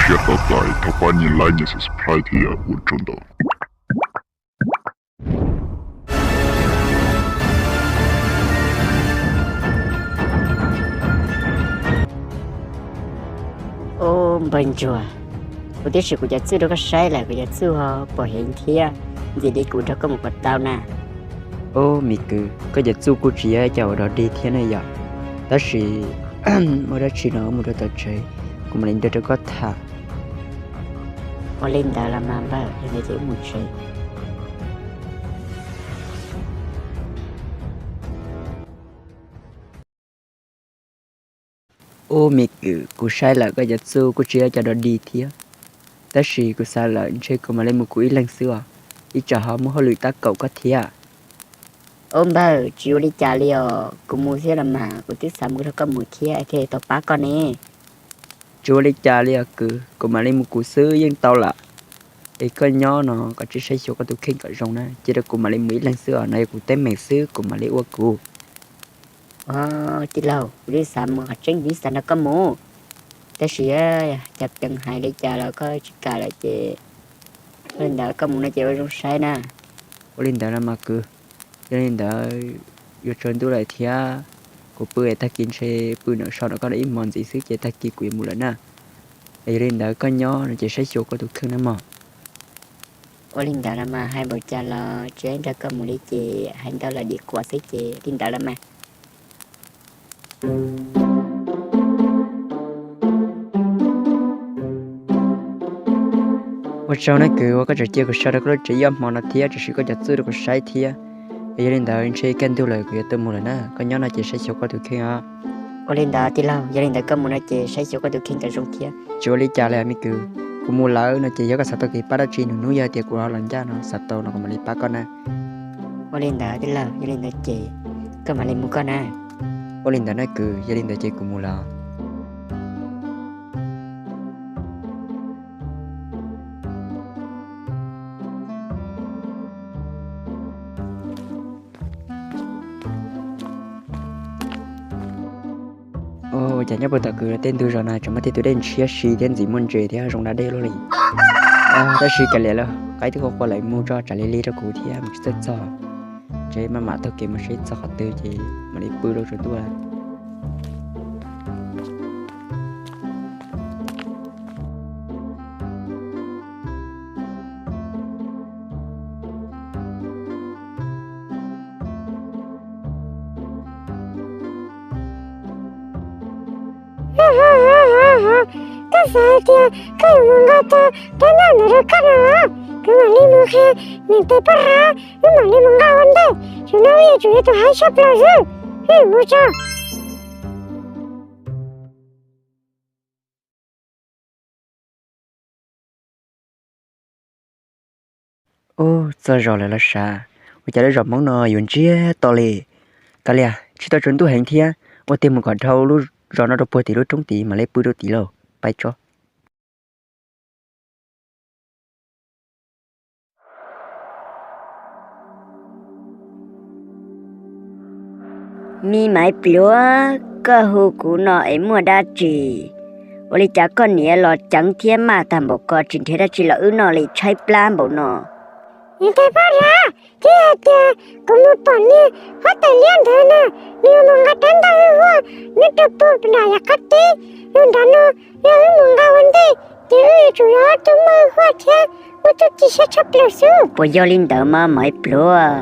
Siab tau txais thov pab nias like nias subscribe thiab ua tsaug ntau. Ub, npawg ntsuag, kuv twb siv kuv cov txuj rau koj saib lawm, kuv cov txuj ho pom heev thiab, ntxiv li kuv nrog koj mus kom tau na. Ub, me kwv, koj cov txuj kuj tsis yog cov uas dog dig thiab ne yom, tab sis muaj dab tsi no mus rau tom tsev, kuv mam li nrog rau koj tham. Ua li ntawd los mas npawg, yog li ces wb mus tsev. Ub, me kwv, kuv saib lawm koj cov txuj kuj tsis yog cov dog dig thiab, tab sis kuv xav lawm ntshe kuv mam li mus kuv ib leeg xwb os, ib tsam ho muaj hauj lwm tab kaum koj thiab. Ub npawg, tsis ua li cas li os, kuv mus thiab los mas, kuv twb xav mus nrog koj mus thiab thiaj tau pab koj ne. Tsis ua li cas li os kwv, kuv mam li mus kuv xwb yeej tau lawm. Es koj nyob no koj tsis saib xyuas koj tus kheej kom zoo na, cia rau kuv mam li mus ib leeg xwb os, no yog kuv teeb meem xwb kuv mam li ua kuv. Tij laug, kuv twb xav mus qhov tseeb, kuv twb xav nrog koj mus, tab sis cov peev hais li cas los koj tsis kam lawm ces, ua li ntawd koj mus no ces ua zoo saib na. Ua li ntawd los mas kwv, yog li ntawd yuav tsaus ntuj lawm thiab, kuv pw es tag kis ntshe pw nram so nrog koj ib hmos ntxiv xwb ces tag kis kuv yuav mus lawm na. Es yog li ntawd koj nyob no ces saib xyuas koj tus kheej na mog. Ua li ntawd los mas hais npaum cas los tsis nrog koj mus li ces hais ntau los dim quav xwb ces li ntawd los mas. Ua tsaug na kwv uas koj tseem cia kuv so rau koj lub tsev ib ob hmo no thiab tseem siv koj cov txuj rau kuv saib thiab. Es yog li ntawd ntshe kaj ntug lawm kuv yuav tau mus lawm na, koj nyob no ces saib xyuas koj tus kheej os. Ua li ntawd tij laug, yog li ntawd koj mus no ces saib xyuas koj tus kheej kom zoo thiab. Tsis ua li cas li me kwv, kuv mus lawm no ces yog koj xav tau kev pab dab tsi nws hnub yog tias kuv ho los ncaj no xav tau no kuv mam li pab koj na. Ua li ntawd tij laug, yog li ntawd ces koj mam li mus koj na. Ua li ntawd na kwv, yog li ntawd ces kuv mus lawm. Ua cas nyob puag tom kwv tej ntug zos no tseem muaj tej tus dej ntshiab si thiab ntxim muaj ntses thiab zoo da dej luaj li. Tab sis kav liam los qaib twb qua qua lawm mus tso tsam li li rau kuv thiab mus tsis txawj txog. Tsev maj mam taug kev mus seb txog qhov twg ces mam li pw rau tsaus ntuj. Koj xav hais tias koj yuav mus nqa tau rab ntaj ntawd rau koj no los? Kuv mam li mus qhia niam tais poj ras, wb mam li mus nqa ua ntej, zaum no wb yuav tsum yog tus haib tshaj plaws xwb. Wb mus tso. Ub, txog zos lawm los sav, ua cas lub zos Hmoob no yuav ntsiag to li. Kav liam, tsis tau tsaus ntuj heev thiab, ua tiag mus kom dhau lub zos no rau puag tim lub roob tid mam li pw rau tid lauj, pais tso. Me Maiv Pluav, koj hu kuv no es muaj dab tsi? Ua li cas koj niam los ceev thiab maj tag npaum ko tsis nrhiav dab tsi los wb noj li tshaib plab npaum no? Niam tais poj ras, twb hais tias kuv mus pom niag huab tais liab ntawd na, nws yuav mus nqa rab ntaj huaj nyob rau puag nram yav qab teb, yog nrad no yog wb mus nqa ua ntej ces wb yuav tsum yog ob tug muaj huaj thiab muaj txuj ci siab tshaj plaws xwb. Puas yog li ntawd mas Maiv Pluav,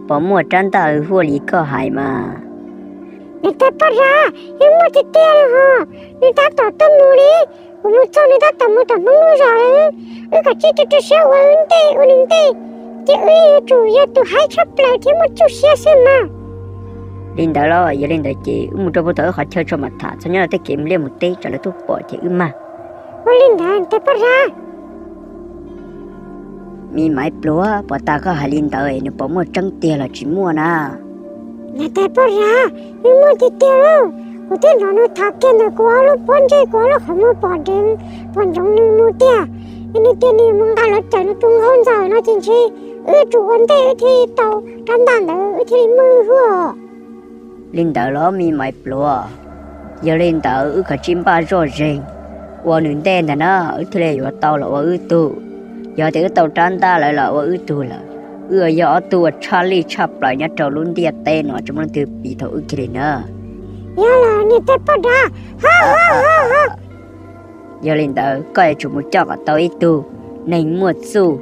puas muaj rab ntaj huaj li koj hais mas? Niam tais poj ras, yeej muaj tiag tiag li hos, nws tab tom tuaj mus li. Kuv mus txog nws tab tom mus tom Hmoob lub zos lawm. Wb kav tsij rau rau siab ua wb ntej ua nws ntej, ces wb yuav tsum yog tus haib tshaj plaws thiab muaj txuj siab xwb mas. Li ntawd los yog li ntawd ces wb mus rau puag tom wb qhov chaw tso mam tham, txhob nyob rau tej kev mus liaj mus teb tsam lawv tuaj pom ces wb mag. Ua li ntawd niam tais poj ras. Me Maiv Pluav, puas tas koj hais li ntawd nws puas muaj tseeb tiag los tsis muaj na? Niam tais poj ras, yeej muaj tiag tiag lauj. Kuv twb hnov nws tham kiag ntawm kuv ob lub pob ntseg, kuv ob lub qhov muag pom deev pom ntsoov nws mus tiag. Yog nws tias nws mus nqa los cawm nws tus nkauj ntxawm no ces ntshe wb yuav tsum ua ntej wb thiaj li tau rab ntaj ntawd wb thiaj li muaj huaj. Li ntawd los me Maiv Pluav, yog li ntawd wb kav tsij npaj zoj zeeg, ua nws ntej ntag na, wb thiaj li yuav tau los ua wb tug. Yog tias wb tau rab ntaj lawm los ua wb tug lawm, wb yuav yog ob tug uas tshaj lij tshaj plaws nyob rau lub ntiaj teb no tsis muaj leej twg piv thaum wb kiag li na. Yog li ntawd koj yuav tsum mus coj kom tau ib tug neeg muaj txuj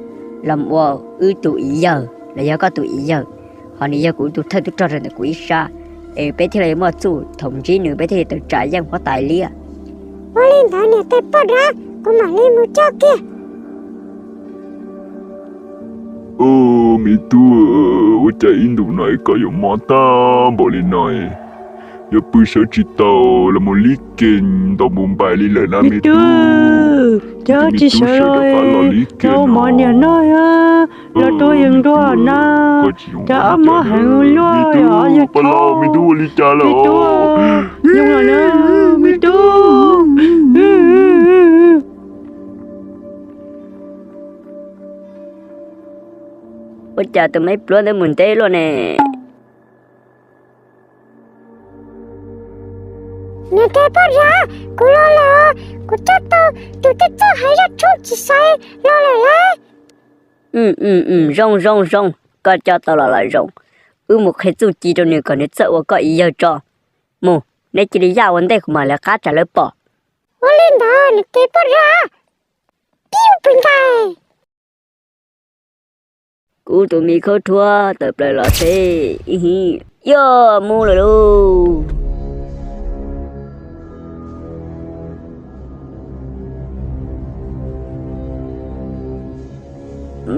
los ua wb tus ib yawg los yog koj tus ib yawg, ho nws yog kuv tus thawj tub rog rau ntawm kuv ib sab, es peb thiaj li muaj txuj, thaum ntsib nws peb thiaj li tawm tsam yeej huab tais liab. Ua li ntawd niam tais poj nrab, kuv mam li mus coj kiag. Me tub, ua cas ib ntus no es koj yuav mob tag npaum li no? Yuav pw sawv tsis tau los mus li kev ntaus npus npais li lawm na me tub. Cov tsis sawv los li kev no, mov niam no, los rau yees dua na. Cov ob mob heev luaj, me tub, ua li cas lawm? Me tub, ua cas tus me pluav ntawd mus ntev luaj ne? Niam tais poj nrab, kuv los lawm, kuv coj tau tus tej txuj hais zaj tshoob tsis xaiv los lawm lauj. Zoo zoo zoo, koj coj tau los los zoo. Wb mus qhia txuj ci rau nws kom nws txawj ua koj ib yawg tso. Mus, neb cia li yaj ua ntej kuv mam lawv qab tsam lawv pom. Ua li ntawd niam tais poj nrab, pib mus pw ntais. Kuv tus me khaub rhuab tawm plaws los seb, yog mus lawm lauj.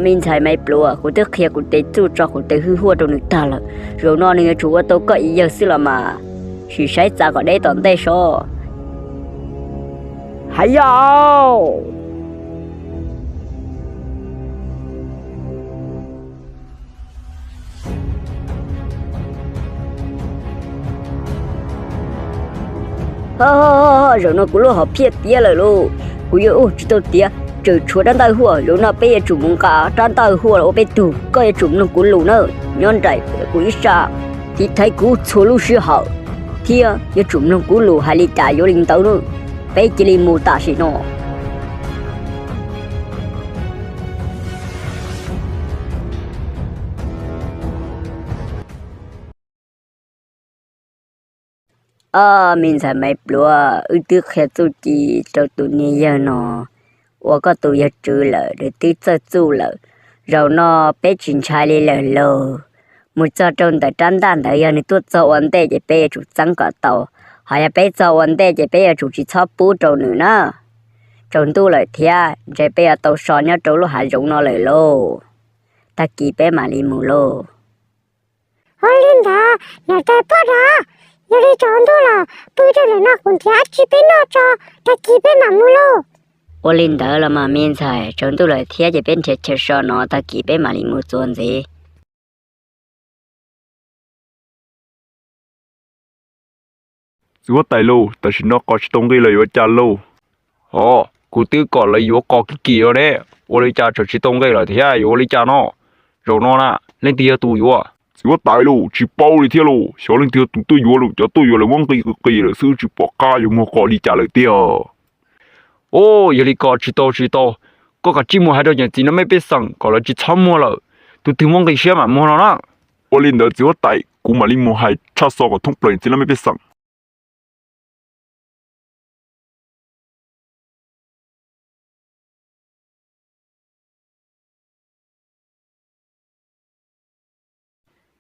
Me ntxhais me pluav, kuv twb qhia kuv tes txuj tso kuv tes hwj huaj rau nws tag lawm, zaum no nws yuav tsum ua tau koj ib yawg xwb los mas, sim saib txav kom deb tom ntej seb. Hais yog. Zaum no kuv lub hom phiaj tiav lawm lauj, kuv yuav ua tsis tau tiav, tseem tshuav rab ntaj huaj. Zaum no peb yuav tsum mus nqa rab ntaj huaj los ua peb tug. Koj yuav tsum mloog kuv lus nawb, nyob nraim kuv ib sab, tiv thaiv kuv txhua lub sij hawm, thiab yuav tsum mloog kuv lus hais li cas yuav li ntawd nawb. Peb cia li mus tam sim no. Ob me ntxhais me pluav, wb twb qhia txuj ci rau tus niag yawg no ua koj tus yawg tswv lawm, nws twb txawj txuj lawm. Zaum no peb tsis ntshai li lawm lauj. Mus txog rau ntawm rab ntaj ntawd, yog nws tuaj txog ua ntej ces peb yuav tsum txeeb kom tau, ho yog peb txog ua ntej ces peb yuav tsum tsis txhob pub rau nws na. Tsaus ntuj lawm thiab, ntshe peb yuav tau so nyob rau lub hav zoov no lawm lauj. Tag kis peb mam li mus lauj. Ua li ntawd niam tais poj nrab, yog li tsaus ntuj lawm, pw rau ntawm no kuv nrhiav dab tsi peb noj tso, tag kis peb mam mus lauj. Ua li ntawd los mas me ntxhais, tsaus ntuj lawm thiab ces peb nrhiav chaw so no, tag kis peb mam li mus txuas ntxiv. Txiv huab tais lauj, tam sim no qos tsis tau nqi los yuav ua cas lauj? Os, kuv twb kom lawv yuav qos kim kim os ne, ua li cas tseem tsis tau nqi lawm thiab, yuav ua li cas no? Zaum no na, leej twg yog tus yuav? Txiv huab tais lauj, tsis paub li thiab lauj, xyov leej twg yog tus tuaj yuav lauj, cov tuaj yuav lawv muab nqi qis qis lawm xwb, tsis pom qab yuav muag qos li cas lawm tiag. Os, yog li ko tsis tau tsis tau, koj kav tsij mus hais rau cov txiv nab mej pej xeem kom lawv tsis txhob muag lawm, tus twg muaj nqi siab mam muag no na. Ua li ntawd txiv huab tais, kuv mam li mus hais tshaj xo kom thoob plaws txiv nab mej pej xeem.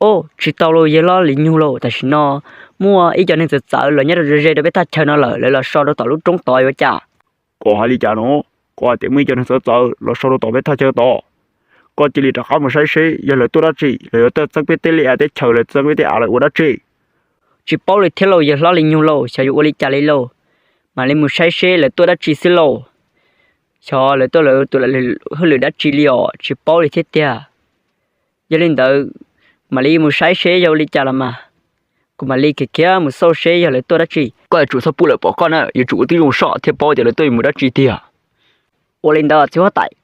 Os, tsis tau lauj, yawg hlob Lis Nyug lauj, tam sim no muaj ib co neeg txawv txawv los nyob rau ze ze rau peb thaj chaw no lawm, lawv los so rau tom lub roob tod yuav cas? Koj hais li cas no? Koj hais tias muaj ib co neeg txawv txawv los so rau tom peb thaj chaw tod? Koj cia li rov qab mus saib seb yog lawv tuaj dab tsi, lawv yuav tuaj txeeb peb tej liaj teb chaws, lawv txeeb peb tej av lawv ua dab tsi? Tsis paub li thiab lauj, yawg hlob Lis Nyug lauj, xyov yuav ua li cas li lauj. Mam li mus saib seb lawv tuaj dab tsi xwb lauj. Xyov lawv tuaj lawv tus hauj lwm dab tsi li os, tsis paub li thiab tiag. Yog li ntawd, mam li mus saib seb yog ua li cas los mas, kuv mam li khiav khiav mus xauj seb yog lawv tuaj dab tsi. Koj yuav tsum txhob pub lawv pom koj na, yuav tsum ua tib zoo soj thiaj paub tias lawv tuaj mus dab tsi tiag. Ua li ntawd txiv huab tais.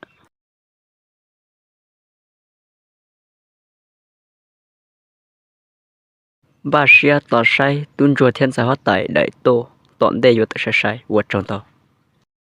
Npaj siab tos saib tub ntsuag thiab ntxhais huab tais daim tuaj tom ntej yuav tawm sai sai, ua tsaug ntau.